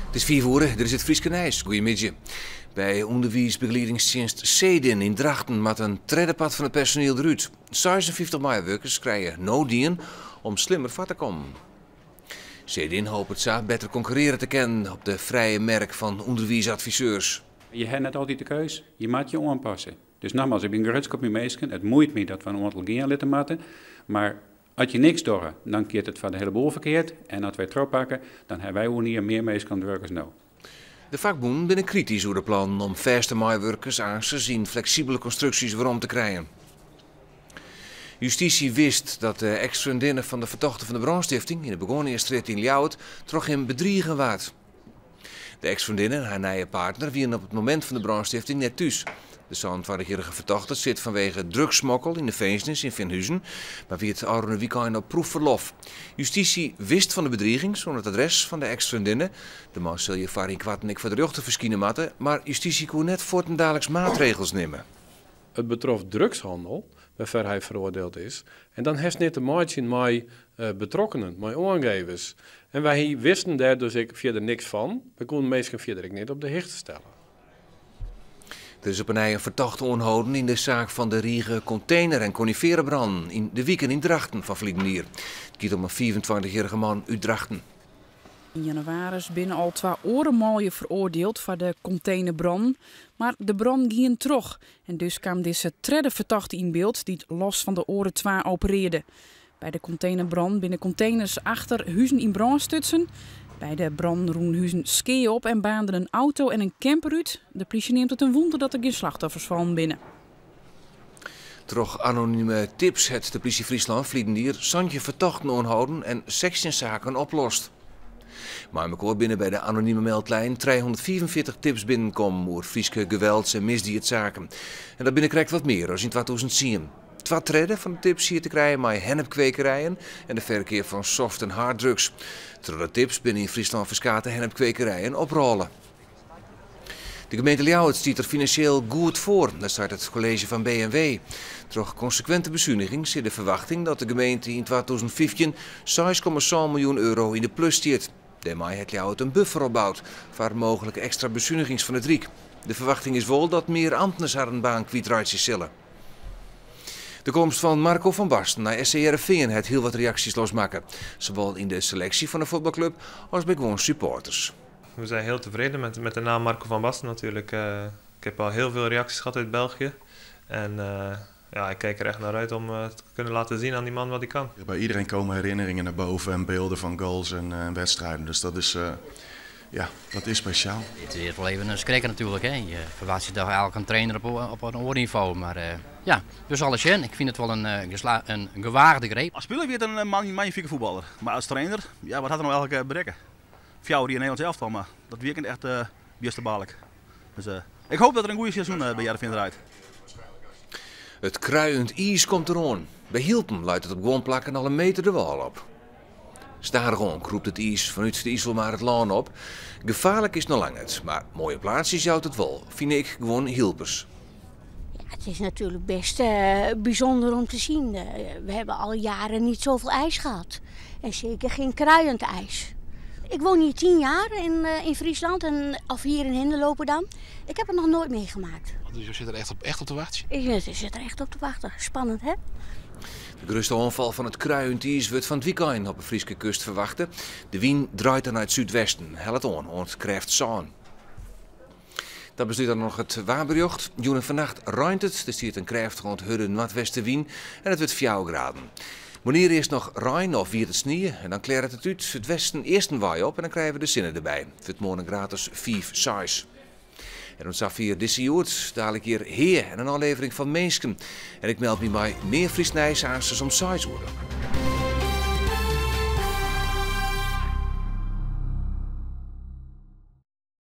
It is 5 oere, dit is it Fryske nijs. Goeiemiddei. By ûnderwiisbegeliedingstsjinst Cedin yn Drachten moat in tredde part fan it personiel derút. 56 meiwurkers krije no dien om slimmer foar te kommen. Cedin hopet sa better konkurrearje te kinnen op de frije merk fan ûnderwiisadviseurs. Je ha net altyd de keus, je moatte je oanpasse. Dus nogmaals, ik bin grutsk op myn minsken. It muoit my dat we in oantal gean litte moatte. Mar as je niks dogge, dan giet it foar de hiele boel ferkeard. En as wy trochpakke, dan ha wy oer in jier mear minsken oan it wurk as no. De fakbûnen binne kritysk oer de plannen om fêste meiwurkers aansens yn fleksibele konstruksjes werom te krijen. Justysje wist dat de eks-freondinne fan de fertochte fan de brânstifting yn de Begoniastrjitte yn Ljouwert troch him bedrige waard. De eks-freondinne en har nije partner wiene op it momint fan de brânstifting net thús. De 27-jierrige fertochte sit fanwege drugssmokkel yn de finzenis yn Feanhuzen, mar wie it ôfrûne wykein op proefferlof. Justysje wist fan de bedrigings oan it adres fan de eks-freondinne. De man sil hjirfoar ynkoarten ek foar de rjochter ferskine moatte, mar justysje koe net fuortendaliks maatregels nimme. It betrof drugshannel, wêrfoar hy feroardield is. En dan hast neat te meitsjen mei betrokkenen, mei oangevers. En wy wisten dêr dus ek fierder niks fan. We koenen minsken fierder ek net op de hichte stelle. Der is op 'e nij in fertochte oanholden yn de saak fan de rige kontener en konifearebrannen yn de wiken yn Drachten fan ferliden jier. It giet om in 25-jierrige man út Drachten. Yn jannewaris binne al twa oare manlju feroardield foar de kontenerbrannen, mar de brannen gienen troch en dus kaam dizze tredde fertochte yn byld dy't los fan de oare twa operearde. By de kontenerbrannen binne konteners achter huzen yn brân stutsen. By de brannen rûnen huzen skea op en baarnden in auto en in camper út. De plysje neamt it in wûnder dat der gjin slachtoffers fallen binne. Troch anonime tips hat de plysje Fryslân ferliden jier 17 fertochten oanholden en 16 saken oplost. Mei mekoar binne by de anonime meldlijn 345 tips binnenkommen oer Fryske gewelds- en misdiedsaken. En dat binne krekt wat mear as yn 2010. Twa tredde fan de tips hie te krijen mei hennepkwekerijen en de ferkeap fan soft- en harddrugs. Troch de tips binne yn Fryslân ferskate hennepkwekerijen oprôle. De gemeente Ljouwert stiet der finansjeel goed foar, dat seit it kolleezje fan B en W. Troch konsekwinte besunigings is de ferwachting dat de gemeente yn 2015 6,7 miljoen euro yn de plus stiet. Dêrmei hat Ljouwert in buffer opboud foar mooglike ekstra besunigings fan it Ryk. De ferwachting is wol dat mear amtners harren baan kwytreitsje sille. De komst fan Marco van Basten nei SC Hearrenfean hat hiel wat reaksjes losmakke, sawol yn de seleksje fan de fuotbalklup as by guon supporters. We zijn heel tevreden met de naam Marco van Basten natuurlijk. Ik heb al heel veel reacties gehad uit België. En ja, ik kijk er echt naar uit om te kunnen laten zien aan die man wat hij kan. Bij iedereen komen herinneringen naar boven en beelden van goals en wedstrijden. Dus ja, dat is speciaal. Het is wel even een schrik natuurlijk. Hè. Je verwacht je toch eigenlijk een trainer op een oar nivo. Maar ja, dus alles in. Ik vind het wel een gewaagde greep. Als speler weer een magnifieke voetballer. Maar als trainer, ja, wat had er nou eigenlijk bereiken? 4 jaar in Nederland zelf al, maar dat weekend echt best Dus ik hoop dat er een goede seizoen bij Hearrenfean draait. It kruiend iis komt deroan. By Hylpen leit it op guon plakken al in meter de wâl op. Stadichoan krûpt it iis fanút de Iselmar it lân op. Gefaarlik is it noch lang net, mar moaie plaatsjes jout it wol, fine ek guon Hylpers. Ja, het is natuurlijk best bijzonder om te zien. We hebben al jaren niet zoveel ijs gehad. En zeker geen kruiend ijs. Ik woon hier 10 jaar in Friesland, of hier in Hindeloopen dan. Ik heb het nog nooit meegemaakt. Dus je zit er echt op te wachten? Ik zit er echt op te wachten. Spannend, hè? De grutste oanfal fan it kruiend iis wurdt fan it wykein op de Fryske kust ferwachte. De wyn draait dan nei it súdwesten. Hellet oan oant krêft 7. Dat beslút dan noch it waarberjocht. Jûn en fannacht reint it. Der stiet in krêftige oant hurde noardwestewyn en it wurdt 4 graden. Moarnier earst noch rein of wiete snie en dan klearret it út. It westen earst in wei op en dan krije we de sinne derby. It wurdt moarn in graad as 5, 6. En oant safier dizze Hjoed, dalik hjir Hea en in ôflevering fan Minsken. En ik meld my mei mear Frysk nijs aansens om 6 oere.